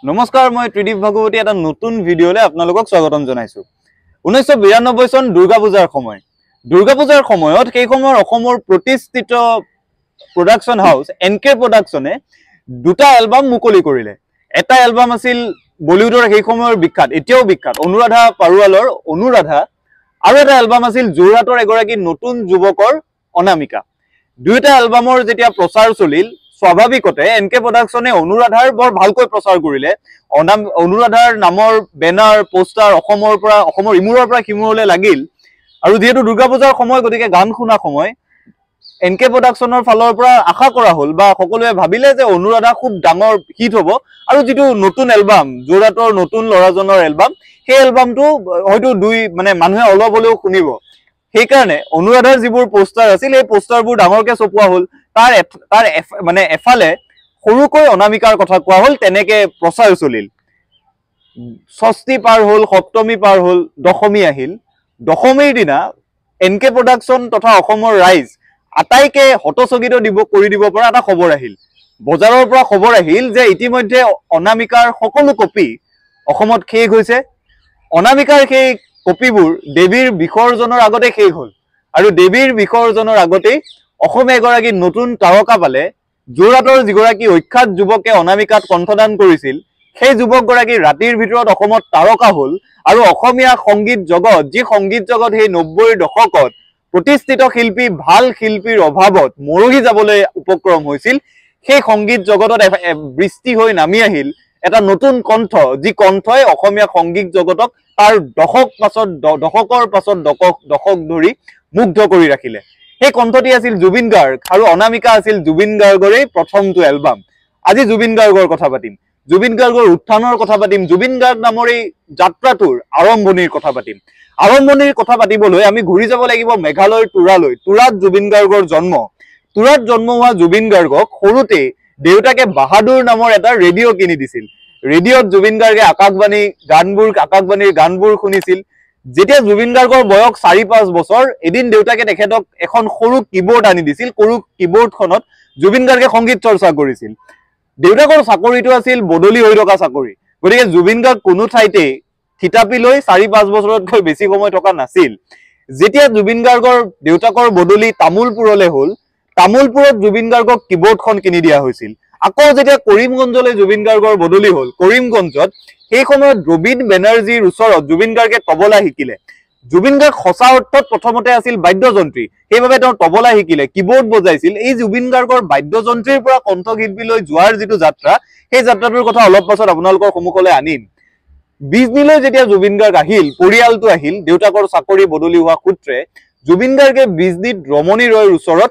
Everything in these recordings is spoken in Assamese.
নমস্কাৰ, মই ত্ৰিদীপ ভাগৱতী এটা নতুন ভিডিঅ'লৈ আপোনালোকক স্বাগতম জনাইছো। 1992 চন দুৰ্গা পূজাৰ সময়। দুৰ্গা পূজাৰ সময়ত সেই সময়ৰ অসমৰ প্ৰতিষ্ঠিত প্ৰডাকশ্যন হাউচ এন কে প্ৰডাকশ্যনে দুটা এলবাম মুকলি কৰিলে। এটা এলবাম আছিল বলিউডৰ সেই সময়ৰ বিখ্যাত, এতিয়াও বিখ্যাত অনুৰাধা পাৰুৱালৰ অনুৰাধা, আৰু এটা এলবাম আছিল যোৰহাটৰ এগৰাকী নতুন যুৱকৰ অনামিকা। দুয়োটা এলবামৰ যেতিয়া প্ৰচাৰ চলিল, স্বাভাৱিকতে এন কে প্ৰডাকশ্যনে অনুৰাধাৰ বৰ ভালকৈ প্ৰচাৰ কৰিলে। অনুৰাধাৰ নামৰ বেনাৰ পোষ্টাৰ অসমৰ পৰা, অসমৰ ইমূৰৰ পৰা সিমূৰলৈ লাগিল। আৰু যিহেতু দুৰ্গা পূজাৰ সময়, গতিকে গান শুনা সময়, এন কে প্ৰডাকশ্যনৰ ফালৰ পৰা আশা কৰা হ'ল বা সকলোৱে ভাবিলে যে অনুৰাধা খুব ডাঙৰ হিট হ'ব আৰু যিটো নতুন এলবাম, যোৰহাটৰ নতুন ল'ৰাজনৰ এলবাম, সেই এলবামটো হয়তো দুই মানে মানুহে অলপ হ'লেও শুনিব। সেইকাৰণে অনুৰাধাৰ যিবোৰ পোষ্টাৰ আছিল, সেই পোষ্টাৰবোৰ ডাঙৰকে ছপোৱা হ'ল। তাৰ তাৰ মানে এফালে সৰুকৈ অনামিকাৰ কথা কোৱা হ'ল। তেনেকে প্ৰচাৰ চলিল। ষষ্ঠী পাৰ হ'ল, সপ্তমী পাৰ হ'ল, দশমী আহিল। দশমীৰ দিনা এন কে প্ৰডাকশ্যন তথা অসমৰ ৰাইজ আটাইকে হতচকিত কৰি দিব পৰা এটা খবৰ আহিল। বজাৰৰ পৰা খবৰ আহিল যে ইতিমধ্যে অনামিকাৰ সকলো কপি অসমত শেষ হৈছে। অনামিকাৰ সেই কপিবোৰ দেৱীৰ বিসৰ্জনৰ আগতে শেষ হ'ল আৰু দেৱীৰ বিসৰ্জনৰ আগতেই অসমে এগৰাকী নতুন তাৰকা পালে। যোৰহাটৰ যিগৰাকী অখ্যাত যুৱকে অনামিকাত কণ্ঠদান কৰিছিল, সেই যুৱকগৰাকী ৰাতিৰ ভিতৰত অসমত তাৰকা হ'ল আৰু অসমীয়া সংগীত জগত, যি সংগীত জগত সেই 90ৰ দশকত প্ৰতিষ্ঠিত শিল্পী, ভাল শিল্পীৰ অভাৱত মৰহি যাবলৈ উপক্ৰম হৈছিল, সেই সংগীত জগতত বৃষ্টি হৈ নামি আহিল এটা নতুন কণ্ঠ, যি কণ্ঠই অসমীয়া সংগীত জগতক তাৰ দশক পাছত দশকৰ পাছত দশক দশক ধৰি মুগ্ধ কৰি ৰাখিলে। সেই কণ্ঠটি আছিল জুবিন গাৰ্গ আৰু অনামিকা আছিল জুবিন গাৰ্গৰেই প্ৰথমটো এলবাম। আজি জুবিন গাৰ্গৰ কথা পাতিম, জুবিন গাৰ্গৰ উত্থানৰ কথা পাতিম, জুবিন গাৰ্গ নামৰ এই যাত্ৰাটোৰ আৰম্ভণিৰ কথা পাতিম। আৰম্ভণিৰ কথা পাতিবলৈ আমি ঘূৰি যাব লাগিব মেঘালয়ৰ তুৰালৈ। তুৰাত জুবিন গাৰ্গৰ জন্ম। তুৰাত জন্ম হোৱা জুবিন গাৰ্গক সৰুতেই দেউতাকে বাহাদুৰ নামৰ এটা ৰেডিঅ' কিনি দিছিল। ৰেডিঅ'ত জুবিন গাৰ্গে আকাশবাণী গানবোৰ, আকাশবাণীৰ গানবোৰ শুনিছিল। যেতিয়া জুবিন গাৰ্গৰ বয়স 4-5 বছৰ, এদিন দেউতাকে তেখেতক এখন সৰু কীবৰ্ড আনি দিছিল। সৰু কীবৰ্ডখনত জুবিন গাৰ্গে সংগীত চৰ্চা কৰিছিল। দেউতাকৰ চাকৰিটো আছিল বদলি হৈ থকা চাকৰি, গতিকে জুবিন গাৰ্গ কোনো ঠাইতেই থিতাপি লৈ 4-5 বছৰতকৈ বেছি সময় থকা নাছিল। যেতিয়া জুবিন গাৰ্গৰ দেউতাকৰ বদলি তামোলপুৰলৈ হ'ল, তামোলপুৰত জুবিন গাৰ্গক কীবৰ্ডখন কিনি দিয়া হৈছিল। আকৌ যেতিয়া কৰিমগঞ্জলৈ জুবিন গাৰ্গৰ বদলি হ'ল, কৰিমগঞ্জত সেই সময়ত ৰবীন বেনাৰ্জীৰ ওচৰত জুবিন গাৰ্গে তবলা শিকিলে। জুবিন গাৰ্গ সঁচা অৰ্থত প্ৰথমতে আছিল বাদ্যযন্ত্ৰী, সেইবাবে তেওঁ তবলা শিকিলে, কীবৰ্ড বজাইছিল। এই জুবিন গাৰ্গৰ বাদ্যযন্ত্ৰীৰ পৰা কণ্ঠশিল্পীলৈ যোৱাৰ যিটো যাত্ৰা, সেই যাত্ৰাটোৰ কথা অলপ পাছত আপোনালোকৰ সন্মুখলৈ আনিম। বিজনীলৈ যেতিয়া জুবিন গাৰ্গ আহিল, পৰিয়ালটো আহিল, দেউতাকৰ চাকৰি বদলি হোৱা সূত্ৰে জুবিন গাৰ্গে বিজনীত ৰমণী ৰয়ৰ ওচৰত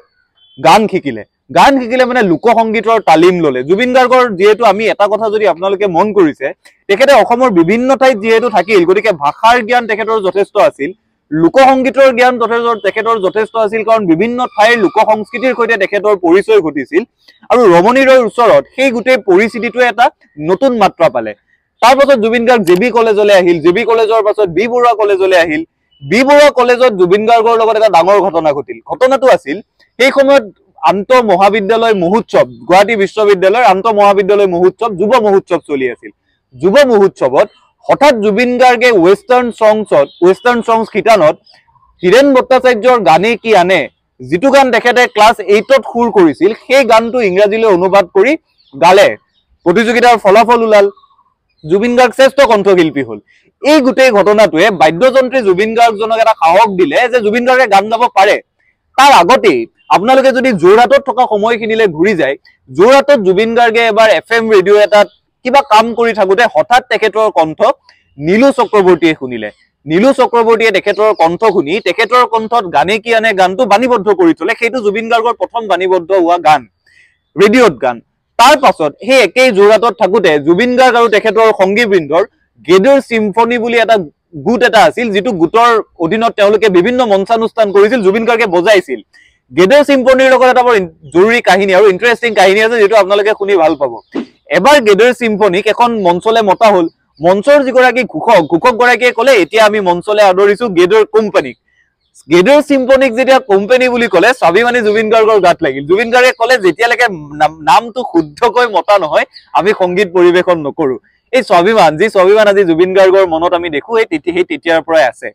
গান শিকিলে। গান শিকিলে মানে লোকসংগীতৰ তালিম ললে। জুবিন গাৰ্গৰ যিহেতু আমি এটা কথা যদি আপোনালোকে মন কৰিছে, তেখেতে অসমৰ বিভিন্ন ঠাইত যিহেতু থাকিল, গতিকে ভাষাৰ জ্ঞান তেখেতৰ যথেষ্ট আছিল, লোকসংগীতৰ জ্ঞান তেখেতৰ যথেষ্ট আছিল, কাৰণ বিভিন্ন ঠাইৰ লোকসংস্কৃতিৰ সৈতে তেখেতৰ পৰিচয় ঘটিছিল। আৰু ৰমণী ৰয়ৰ ওচৰত সেই গোটেই পৰিস্থিতিটোৱে এটা নতুন মাত্ৰা পালে। তাৰ পাছত জুবিন গাৰ্গ জে বি কলেজলৈ আহিল, জে বি কলেজৰ পাছত বি বৰুৱা কলেজলৈ আহিল। বি বৰুৱা কলেজত জুবিন গাৰ্গৰ লগত এটা ডাঙৰ ঘটনা ঘটিল। ঘটনাটো আছিল সেই সময়ত আন্তঃ মহাবিদ্যালয় মহোৎসৱ, গুৱাহাটী বিশ্ববিদ্যালয়ৰ আন্তঃ মহাবিদ্যালয় মহোৎসৱ, যুৱ মহোৎসৱ চলি আছিল। যুৱ মহোৎসৱত হঠাৎ জুবিন গাৰ্গে ৱেষ্টাৰ্ণ ছংছ শিতানত হীৰেণ ভট্টাচাৰ্যৰ গানে কি আনে, যিটো গান তেখেতে ক্লাছ 8ত সুৰ কৰিছিল, সেই গানটো ইংৰাজীলৈ অনুবাদ কৰি গালে। প্ৰতিযোগিতাৰ ফলাফল ওলাল, জুবিন গাৰ্গ শ্ৰেষ্ঠ কণ্ঠশিল্পী হ'ল। এই গোটেই ঘটনাটোৱে বাদ্যযন্ত্ৰী জুবিন গাৰ্গজনক এটা সাহস দিলে যে জুবিন গাৰ্গে গান গাব পাৰে। তাৰ আগতেই আপোনালোকে যদি যোৰহাটত থকা সময়খিনিলৈ ঘূৰি যায়, যোৰহাটত জুবিন গাৰ্গে এবাৰ FM radio এটাত কিবা কাম কৰি থাকোঁতে হঠাৎ তেখেতৰ কণ্ঠ নীলু চক্ৰৱৰ্তীয়ে শুনিলে। নীলু চক্ৰৱৰ্তীয়ে তেখেতৰ কণ্ঠ শুনি তেখেতৰ কণ্ঠত গানে কি আনে গানটো বাণীবদ্ধ কৰি থলে। সেইটো জুবিন গাৰ্গৰ প্ৰথম বাণীবদ্ধ হোৱা গান, ৰেডিঅ'ত গান। তাৰ পাছত সেই একেই যোৰহাটত থাকোঁতে জুবিন গাৰ্গ আৰু তেখেতৰ সংগীবৃন্দৰ গেদৰ চিম্ফনী বুলি এটা গোট এটা আছিল, যিটো গোটৰ অধীনত তেওঁলোকে বিভিন্ন মঞ্চানুষ্ঠান কৰিছিল, জুবিন গাৰ্গে বজাইছিল। গেদৰ চিম্ফনীৰ লগত এটা বৰ জৰুৰী কাহিনী আৰু ইণ্টাৰেষ্টিং কাহিনী আছে, যিটো আপোনালোকে শুনি ভাল পাব। এবাৰ গেদৰ চিম্ফনীক এখন মঞ্চলে মতা হ'ল। মঞ্চৰ যিগৰাকী ঘোষক, ঘোষকগৰাকীয়ে ক'লে, এতিয়া আমি মঞ্চলে আদৰিছো গেদৰ কোম্পানীক। গেদৰ চিম্ফনীক যেতিয়া কোম্পানী বুলি ক'লে, স্বাভিমানী জুবিন গাৰ্গৰ গাত লাগিল। জুবিন গাৰ্গে ক'লে, যেতিয়ালৈকে নামটো শুদ্ধকৈ মতা নহয়, আমি সংগীত পৰিৱেশন নকৰো। এই স্বাভিমান, যি স্বাভিমান আজি জুবিন গাৰ্গৰ মনত আমি দেখো, সেই তেতিয়াৰ পৰাই আছে।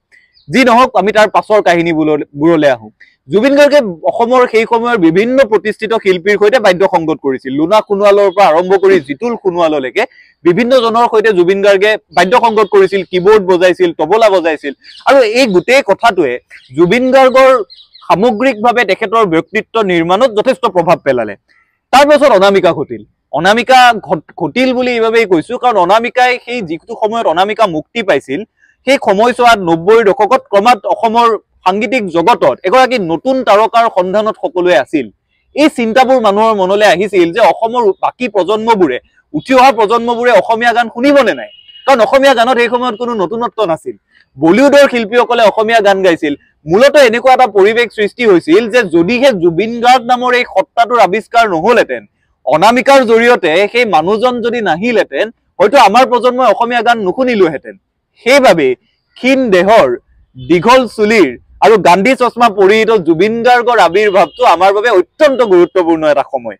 যি নহওক, আমি তাৰ পাছৰ কাহিনীবোৰলৈ আহো। জুবিন গাৰ্গে অসমৰ সেই সময়ৰ বিভিন্ন প্ৰতিষ্ঠিত শিল্পীৰ সৈতে বাদ্য সংগত কৰিছিল। লুনা সোণোৱালৰ পৰা আৰম্ভ কৰি জিতুল সোণোৱাললৈকে বিভিন্ন জনৰ সৈতে জুবিন গাৰ্গে বাদ্য সংগত কৰিছিল, কীবৰ্ড বজাইছিল, তবলা বজাইছিল। আৰু এই গোটেই কথাটোৱে জুবিন গাৰ্গৰ সামগ্ৰিকভাৱে তেখেতৰ ব্যক্তিত্ব নিৰ্মাণত যথেষ্ট প্ৰভাৱ পেলালে। তাৰ পাছত অনামিকা ঘটিল। অনামিকা ঘটিল বুলি এইবাবেই কৈছো, কাৰণ অনামিকাই সেই যিটো সময়ত অনামিকা মুক্তি পাইছিল, সেই সময়ছোৱাত 90ৰ দশকত ক্ৰমাৎ অসমৰ সাংগীতিক জগতত এগৰাকী নতুন তাৰকাৰ সন্ধানত সকলোৱে আছিল। এই চিন্তাবোৰ মানুহৰ মনলৈ আহিছিল যে অসমৰ বাকী প্ৰজন্মবোৰে, উঠি অহা প্ৰজন্মবোৰে অসমীয়া গান শুনিবনে নাই, কাৰণ অসমীয়া গানত সেই সময়ত কোনো নতুনত্ব নাছিল। বলিউডৰ শিল্পীসকলে অসমীয়া গান গাইছিল। মূলতঃ এনেকুৱা এটা পৰিৱেশ সৃষ্টি হৈছিল যে যদিহে জুবিন গাৰ্গ নামৰ এই সত্তাটোৰ আৱিষ্কাৰ নহলহেঁতেন, অনামিকাৰ জৰিয়তে সেই মানুহজন যদি নাহিলহেঁতেন, হয়তো আমাৰ প্ৰজন্মই অসমীয়া গান নুশুনিলোহেঁতেন। সেইবাবে ক্ষীণ দেহৰ, দীঘল চুলিৰ আৰু গান্ধী চশমা পৰিহিত জুবিন গাৰ্গৰ আৱিৰ্ভাৱটো আমাৰ বাবে অত্যন্ত গুৰুত্বপূৰ্ণ এটা সময়।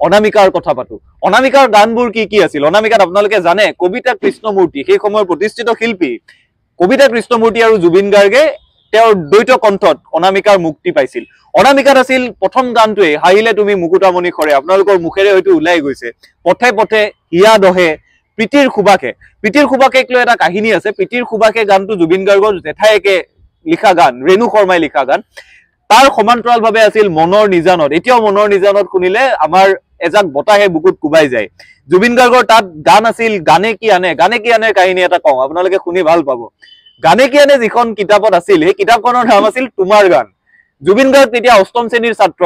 অনামিকাৰ কথা পাতো। অনামিকাৰ গানবোৰ কি কি আছিল? অনামিকাত আপোনালোকে জানে কবিতা কৃষ্ণমূৰ্তি, সেই সময়ৰ প্ৰতিষ্ঠিত শিল্পী কবিতা কৃষ্ণমূৰ্তি আৰু জুবিন গাৰ্গে তেওঁৰ দ্বৈত কণ্ঠত অনামিকাৰ মুক্তি পাইছিল। অনামিকাত আছিল প্ৰথম গানটোৱে হাঁহিলে তুমি মুকুতামণি সৰে, আপোনালোকৰ মুখেৰে হয়তো ওলাই গৈছে। পথে পথে হিয়া দহে, প্ৰীতিৰ সুবাসে। প্ৰীতিৰ সুবাসেক লৈ এটা কাহিনী আছে। প্ৰীতিৰ সুবাসে গানটো জুবিন গাৰ্গৰ জেঠায়েকে লিখা গান, ৰেণু শৰ্মাই লিখা গান। তাৰ সমান্তৰালভাৱে আছিল মনৰ নিজানত। এতিয়াও মনৰ নিজানত শুনিলে আমাৰ এজাক বতাহে বুকুত কোবাই যায়। জুবিন গাৰ্গৰ তাত গান আছিল গানে কি আনে। গানে কি আনে কাহিনী এটা কওঁ, আপোনালোকে শুনি ভাল পাব। গানে কি আনে যিখন কিতাপত আছিল, সেই কিতাপখনৰ নাম আছিল তোমাৰ গান। জুবিন গাৰ্গ তেতিয়া অষ্টম শ্ৰেণীৰ ছাত্ৰ।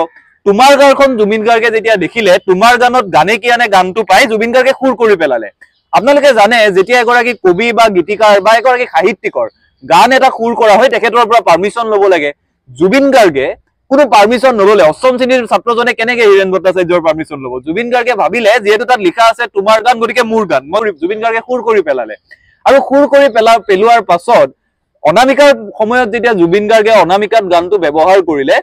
তোমাৰ গানখন জুবিন গাৰ্গে যেতিয়া দেখিলে, তোমাৰ গানত গানে কি আনে গানটো পাই জুবিন গাৰ্গে সুৰ কৰি পেলালে। আপোনালোকে জানে, যেতিয়া এগৰাকী কবি বা গীতিকাৰ বা এগৰাকী সাহিত্যিকৰ গান এটা সুৰ কৰা হয়, তেখেতৰ পৰা পাৰ্মিশ্যন ল'ব লাগে। জুবিন গাৰ্গে কোনো পাৰ্মিশ্যন নললে। অষ্টম শ্ৰেণীৰ ছাত্ৰজনে কেনেকে হীৰেণ ভট্টাচাৰ্যৰ পাৰ্মিশ্যন ল'ব? জুবিন গাৰ্গে ভাবিলে যিহেতু তাত লিখা আছে তোমাৰ গান, গতিকে মোৰ গান। মই জুবিন গাৰ্গে সুৰ কৰি পেলালে। আৰু সুৰ কৰি পেলোৱাৰ পাছত অনামিকাৰ সময়ত যেতিয়া জুবিন গাৰ্গে অনামিকাত গানটো ব্যৱহাৰ কৰিলে,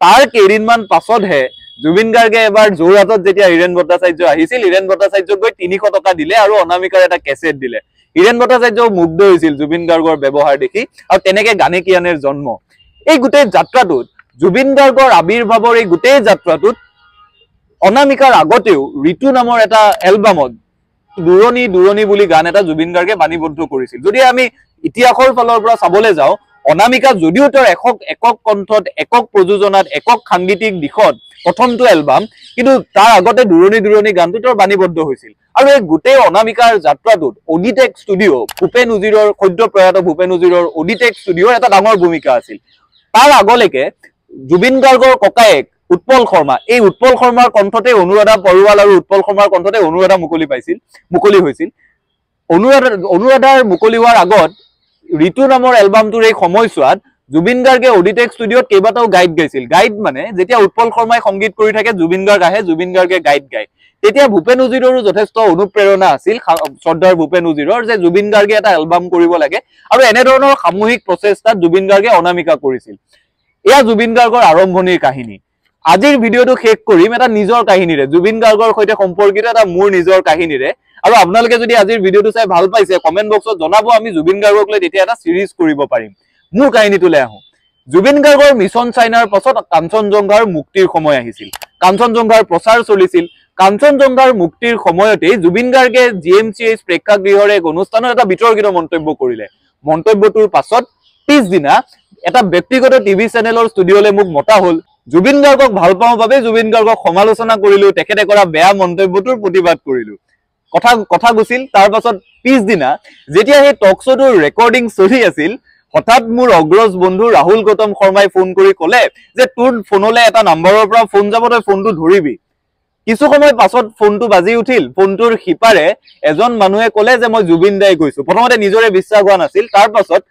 তাৰ কেইদিনমান পাছতহে জুবিন গাৰ্গে এবাৰ যোৰহাটত যেতিয়া হীৰেণ ভট্টাচাৰ্য আহিছিল, হীৰেণ ভট্টাচাৰ্যক গৈ 300 টকা দিলে আৰু অনামিকাৰ এটা কেছেট দিলে। হীৰেণ ভট্টাচাৰ্যও মুগ্ধ হৈছিল জুবিন গাৰ্গৰ ব্যৱহাৰ দেখি, আৰু তেনেকে গানে কি আনেৰ জন্ম। এই গোটেই যাত্ৰাটোত, জুবিন গাৰ্গৰ আৱিৰ্ভাৱৰ এই গোটেই যাত্ৰাটোত অনামিকাৰ আগতেও ঋতু নামৰ এটা এলবামত দূৰণি দূৰণি বুলি গান এটা জুবিন গাৰ্গে বাণীবদ্ধ কৰিছিল। যদি আমি ইতিহাসৰ ফালৰ পৰা চাবলৈ যাওঁ, অনামিকা যদিও তেওঁৰ একক কণ্ঠত, একক প্ৰযোজনাত, একক সাংগীতিক দিশত প্ৰথমটো এলবাম, কিন্তু তাৰ আগতে দূৰণি দূৰণি গানটো তেওঁৰ বাণীবদ্ধ হৈছিল। আৰু এই গোটেই অনামিকাৰ যাত্ৰাটোত অডিটেক ষ্টুডিঅ', ভূপেন উজিৰৰ, সদ্য প্ৰয়াত ভূপেন উজিৰৰ অডিটেক ষ্টুডিঅ'ৰ এটা ডাঙৰ ভূমিকা আছিল। তাৰ আগলৈকে জুবিন গাৰ্গৰ ককায়েক উৎপল শৰ্মা, এই উৎপল শৰ্মাৰ কণ্ঠতে অনুৰাধা পৰুৱাল আৰু উৎপল শৰ্মাৰ কণ্ঠতে অনুৰাধা মুকলি হৈছিল। অনুৰাধাৰ মুকলি হোৱাৰ আগত ঋতু নামৰ এলবামটোৰ এই সময়ছোৱাত জুবিন গাৰ্গে অডিটেক ষ্টুডিঅ'ত কেইবাটাও গাইড গাইছিল। গাইড মানে যেতিয়া উৎপল শৰ্মাই সংগীত কৰি থাকে, জুবিন গাৰ্গ আহে, জুবিন গাৰ্গে গাইড গায়। তেতিয়া ভূপেন উজিৰৰো যথেষ্ট অনুপ্ৰেৰণা আছিল, শ্ৰদ্ধাৰ ভূপেন উজিৰৰ, যে জুবিন গাৰ্গে এটা এলবাম কৰিব লাগে। আৰু এনেধৰণৰ সামূহিক প্ৰচেষ্টাত জুবিন গাৰ্গে অনামিকা কৰিছিল। এয়া জুবিন গাৰ্গৰ আৰম্ভণিৰ কাহিনী। আজিৰ ভিডিঅ'টো শেষ কৰিম এটা নিজৰ কাহিনীৰে, জুবিন গাৰ্গৰ সৈতে সম্পৰ্কিত এটা মোৰ নিজৰ কাহিনীৰে। আৰু আপোনালোকে যদি আজিৰ ভিডিঅ'টো চাই ভাল পাইছে, কমেণ্ট বক্সত জনাব, আমি জুবিন গাৰ্গক লৈ তেতিয়া এটা চিৰিজ কৰিব পাৰিম। মোৰ কাহিনীটোলৈ আহো। জুবিন গাৰ্গৰ মিছন চাইনাৰ পাছত কাঞ্চনজংঘাৰ মুক্তিৰ সময় আহিছিল। কাঞ্চনজংঘাৰ প্ৰচাৰ চলিছিল। কাঞ্চনজংঘাৰ মুক্তিৰ সময়তেই জুবিন গাৰ্গে GMCH প্ৰেক্ষাগৃহৰ এক অনুষ্ঠানত এটা বিতৰ্কিত মন্তব্য কৰিলে। মন্তব্যটোৰ পাছত পিছদিনা এটা ব্যক্তিগত টিভি চেনেলৰ ষ্টুডিঅ'লৈ মোক মতা হ'ল। জুবিন গাৰ্গক ভাল পাওঁ বাবে জুবিন গাৰ্গক সমালোচনা কৰিলো, তেখেতে কৰা বেয়া মন্তব্যটোৰ প্ৰতিবাদ কৰিলো। কথা গুচিল। তাৰ পাছত পিছদিনা যেতিয়া সেই টক শ্ব'টোৰ ৰেকৰ্ডিং চলি আছিল, হঠাৎ মোৰ অগ্ৰজ বন্ধু ৰাহুল গৌতম শৰ্মাই ফোন কৰি ক'লে যে তোৰ ফোনলৈ এটা নাম্বাৰৰ পৰা ফোন যাব, তই ফোনটো ধৰিবি। কিছু সময় পাছত ফোনটো বাজি উঠিল। ফোনটোৰ সিপাৰে এজন মানুহে ক'লে যে মই জুবিন দাই কৈছো। প্ৰথমতে নিজৰে বিশ্বাস হোৱা নাছিল। তাৰ পাছত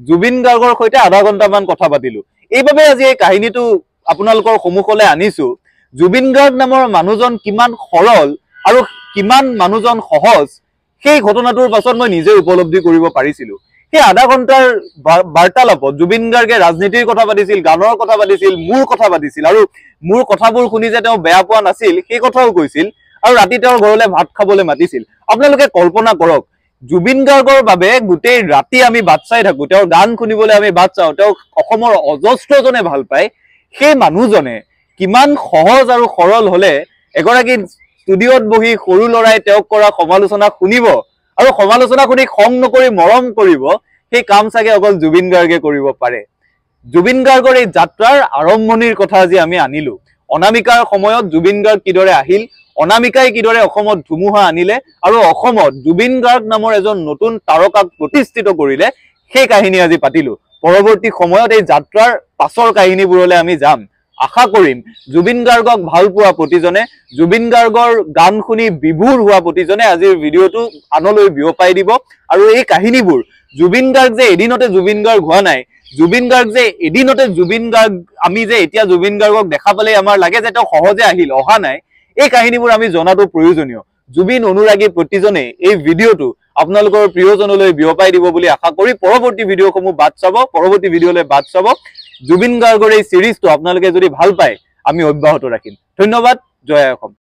জুবিন গাৰ্গৰ সৈতে আধা ঘণ্টামান কথা পাতিলো। এইবাবে আজি এই কাহিনীটো আপোনালোকৰ সন্মুখলৈ আনিছো। জুবিন গাৰ্গ নামৰ মানুহজন কিমান সৰল আৰু কিমান মানুহজন সহজ, সেই ঘটনাটোৰ পাছত মই নিজে উপলব্ধি কৰিব পাৰিছিলো। সেই আধা ঘণ্টাৰ বাৰ্তালাপত জুবিন গাৰ্গে ৰাজনীতিৰ কথা পাতিছিল, গানৰ কথা পাতিছিল, মোৰ কথা পাতিছিল, আৰু মোৰ কথাবোৰ শুনি যে তেওঁ বেয়া পোৱা নাছিল সেই কথাও কৈছিল, আৰু ৰাতি তেওঁৰ ঘৰলৈ ভাত খাবলৈ মাতিছিল। আপোনালোকে কল্পনা কৰক, জুবিন গাৰ্গৰ বাবে গোটেই ৰাতি আমি বাট চাই থাকো, তেওঁৰ গান শুনিবলৈ আমি বাট চাওঁ, তেওঁক অসমৰ অজস্ৰজনে ভাল পায়। সেই মানুহজনে কিমান সহজ আৰু সৰল হলে এগৰাকী ষ্টুডিঅ'ত বহি সৰু ল'ৰাই তেওঁক কৰা সমালোচনা শুনিব আৰু সমালোচনা শুনি খং নকৰি মৰম কৰিব, সেই কাম চাগে অকল জুবিন গাৰ্গে কৰিব পাৰে। জুবিন গাৰ্গৰ এই যাত্ৰাৰ আৰম্ভণিৰ কথা আজি আমি আনিলো। অনামিকাৰ সময়ত জুবিন গাৰ্গ কিদৰে আহিল, অনামিকাই কিদৰে অসমত ধুমুহা আনিলে আৰু অসমত জুবিন গাৰ্গ নামৰ এজন নতুন তাৰকাক প্ৰতিষ্ঠিত কৰিলে, সেই কাহিনী আজি পাতিলো। পৰৱৰ্তী সময়ত এই যাত্ৰাৰ পাছৰ কাহিনীবোৰলৈ আমি যাম। আশা কৰিম জুবিন গাৰ্গক ভাল পোৱা প্ৰতিজনে, জুবিন গাৰ্গৰ গান শুনি বিভোৰ হোৱা প্ৰতিজনে আজিৰ ভিডিঅ'টো আনলৈ বিয়পাই দিব। আৰু এই কাহিনীবোৰ, জুবিন গাৰ্গ যে এদিনতে জুবিন গাৰ্গ হোৱা নাই, জুবিন গাৰ্গ যে এদিনতে জুবিন গাৰ্গ, আমি যে এতিয়া জুবিন গাৰ্গক দেখা পালেই আমাৰ লাগে যে তেওঁ সহজে আহিল, অহা নাই, এই কাহিনীবোৰ আমি জনাটো প্ৰয়োজনীয়। জুবিন অনুৰাগী প্ৰতিজনে এই ভিডিঅ'টো আপোনালোকৰ প্ৰিয়জনলৈ বিয়পাই দিব বুলি আশা কৰি পৰৱৰ্তী ভিডিঅ'সমূহ বাট চাব, পৰৱৰ্তী ভিডিঅ'লৈ বাট চাব। জুবিন গাৰ্গৰ এই চিৰিজটো আপোনালোকে যদি ভাল পায় আমি অব্যাহত ৰাখিম। ধন্যবাদ। জয় অসম।